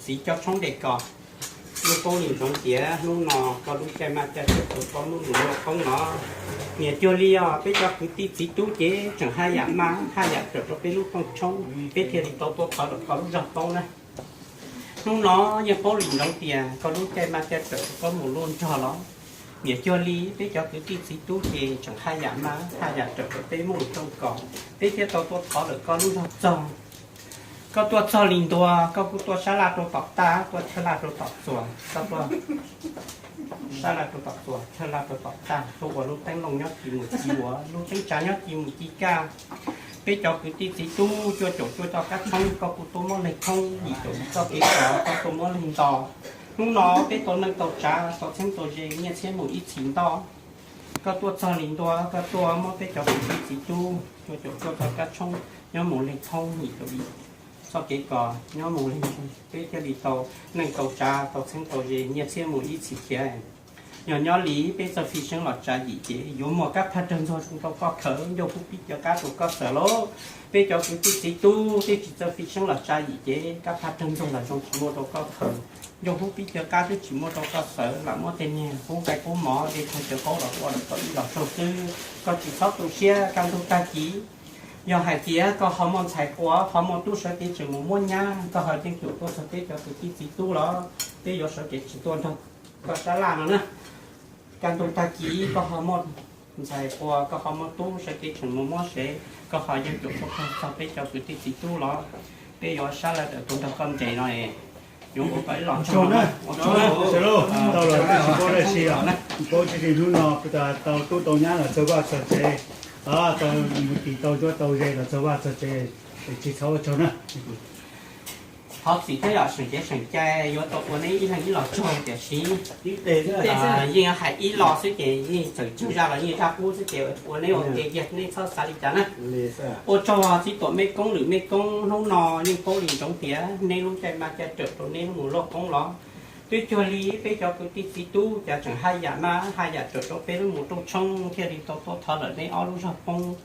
Txiv cov tshoob de kos, yeej paub li ntsoov tias hnub no koj lub caij maj caij tawm rau koj lub mus luaj poob no. Niam cuag li os, peb cov kwv tij txiv tub ces tseem haj yam maj haj yam tawm rau peb lub rooj tshoob, peb thiaj li tau tuaj thov lawm koj lub zog poob na. Hnub no yeej paub li ntsoov tias koj lub caij maj caij tawm rau koj mus luaj nrog los. Niam cuag li peb cov kwv tij txiv tub ces tseem haj yam maj haj yam tawm rau peb lub mus rooj kos, peb thiaj tau tuaj thov lawm koj lub zog txog. Koj tuaj txog li ntua, koj kuj tuaj sab laj rau tom tag, tuaj thawj laj rau tom txuas, koj tuaj sab laj rau tom txuas, thawj laj rau tom tag, tuaj ua lub teeb looj nyob ci mus ci ua, lub teeb tsav nyob ci mus ci kaj. Peb cov kwv tij txiv tub cuaj caum cuaj txoj kab tshoob, koj kuj tuaj muab leeg thoob, yim caum yim txoj kev kos, koj tuaj muab leeg nto. Hnub no peb tau neej tau tsav, tau txheeb tau ze, nyiaj txhiab mus ib txhis ntoj. Koj tuaj txog li ntua, koj tuaj muab peb cov kwv tij txiv tub cuaj caum cuaj txoj kab tshoob nyob mus leeg thoob, yim caum yim txoj kev kos nyob mus leeg, peb thiaj li tau neej tau tsav, tau txheeb tau ze, nyiaj txhiab mus ib txhis thiab. Yog nyob li peb txawj fij seeb los tsav yim ces yuav muaj kab phaj rawg ntxuag rau koj khaws, ncauj hub pib cov qab rau koj xaws lauj. Peb cov kwv tij txiv tub twb tsis txawj fij seeb los tsav yim ces kab phaj rawg ntxuag los zoo tsis muaj rau koj khaws, ncauj hub pib cov qab twb tsis muaj rau koj xaws, lam muab tej niag qub nqaij qub mov dej tshoob cawv qaub los ua lawm kom ib los tsaug xwb. Koj tsis txhob tu siab, kaj ntug tag kis yog hais tias koj ho muaj ntxhais quas, ho muaj tub sawv kev tseem mus muab nyab, koj ho yeej cuam tuaj txog peb cov kwv tij txiv tub los peb yuav sawv kev tsis tuaj nrog koj sab laj no na. Kaj ntug tag kis koj ho muaj ntxhais quas, koj ho muaj tub sawv kev tseem mus muab sev, koj ho yeej cuam tuaj txog peb cov kwv tij txiv tub los peb yuav sab laj tawm tuaj nrog koj nres no. Yuav ua koj ib los tsaug na. Tau los tsis paub dab tsi, paub tsis li hnub no tau tub tau nyab los txog vaj txog tsev, tau mus tim tau ntsuab tau ze los txog vaj txog tsev, tsis txhob ua tsaug na. Thov txim thiab yom, seem cev seem cai yuav tau ua neb ib leeg ib los tsaug, tiam sis yeej hais ib los xwb ces yeej txawm tsaug zaj los yeej zaj qub xwb ces ua neb ua ke kiag, neb txhob xav li cas na. Ua tsaug txiv tuam mej koob lwm mej koob, hnub no yeej paub li ntsoov tias neb lub caij maj caij rawm rau neb lub mus luaj poob los twb cuag li peb cov kwv tij txiv tub cas tseem haj yam maj haj yam rawm rau peb lub mus rooj tshoob thiaj li tau tuaj thov lawm neb ob lub zog poob.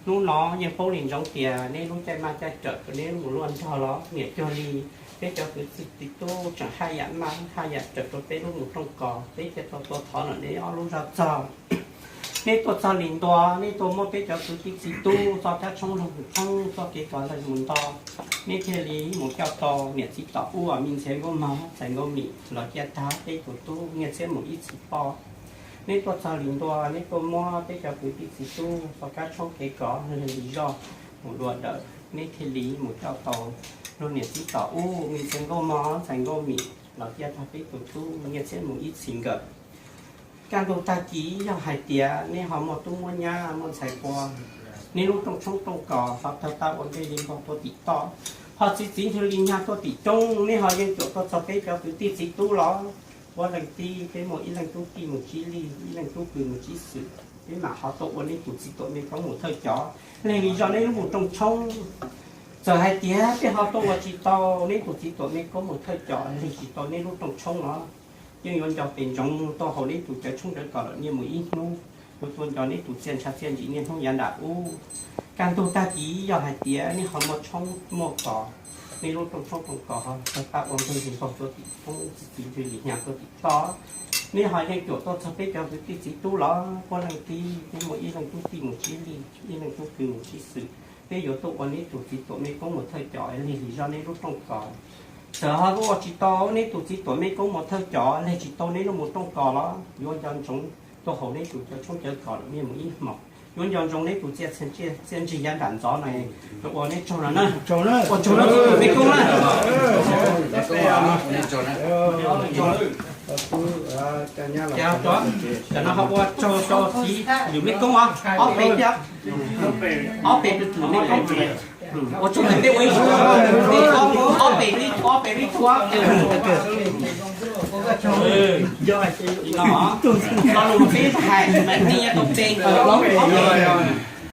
Hnub no yeej paub li ntsoov tias neb lub caij maj caij rawm rau neb lub mus luaj nrog los niam cuag li peb cov kwv tij txiv tub tseem haj yam maj haj yam rawm rau peb lub mus rooj kos, peb thiaj tau tuaj thov lawm neb ob lub zog txog. Neb tuaj txog li ntua, neb tuaj muab peb cov kwv tij txiv tub txoj kab tshoob laug mus thoob, txoj kev kos laug mus nto, neb thiaj li mus coj tau niam txiv tom ub, me ntxhais nkauj mog ntxhais nkauj mim los cia tag peb tus tub nyiaj txhiab mus ib txhis poj. Neb tuaj txog li ntua, neb tuaj muab peb cov kwv tij txiv tub txoj kab tshoob kev kos laug li zoj mus dua dawm, neb thiaj li mus coj tau luag niam txiv tom ub, me ntxhais nkauj mog ntxhais nkauj mim los cia tag peb tus tub nyiaj txhiab mus ib txhis nkawm. Kaj ntug tag kis yog hais tias neb ho muaj tub muaj nyab muaj ntxhais quas, neb lub rooj tshoob rooj kos ho tawg tau ua ntej li npog tuaj tim toj, ho txiv txiv nthwv li nyag tuaj tim coob, neb ho yeej cuam tuaj txog peb cov kwv tij txiv tub los puab leej tib, peb muaj ib leej tub tij mus tsib lig, ib leej tub pw mus tsib xwm, peb mam ho tuaj ua neb tus txiv tuam mej koob mus thawj cov. Leej li zoj neb lub mus rooj tshoob, txawm hais tias peb ho tuaj ua tsis tau neb tus txiv tuam mej koob mus thawj cov, leej tsis tau neb lub rooj tshoob los yeej yuav nco pes ntsoov tuaj haus neb tus cawv tshoob cawv kos lawm niaj mus ib hnub, yuav tuaj nco neb tus txiaj ntsha txiaj ntsim niaj hnub yav nram ub. Kaj ntug tag kis yog hais tias neb ho muaj tshoob muaj kos, neb lub rooj tshoob rooj kos ho tawg tau ua ntej li npog tuaj tim coob, txiv txiv nthwv li nyag tuaj tim toj, neb ho yeej cuam tuaj txog peb cov kwv tij txiv tub los puab leej tib, peb muaj ib leej tub tij mus tsib lig, ib leej tub pw mus tsib xwm, peb yuav tuaj ua neb tus txiv tuam mej koob mus thawj cov, leej li zoj neb lub rooj kos. Txawm ho tuaj ua tsis tau neb tus txiv tuam mej koob mus thawj cov, leej tsis tau neb lub mus rooj kos los yuav nco ntsoov tuaj haus neb tus cawv tshoob cawv kos lawm niaj mus ib hmos, yuav nco ntsoov neb tus txiaj txiaj ntsig yav nram ntxov no. Ua neb tsaug no na. Ua tsaug na txiv tuam mej koob na. Tam no ho ua tsaug rau txiv lwm mej koob os, ob peb thiab, ob peb lwm mej koob. Ua tsaug ntawm peb ua ib, ob peb li, ob peb li thuab. Li no, lo lus peb hais mas nej nyob tau peb, ob peb.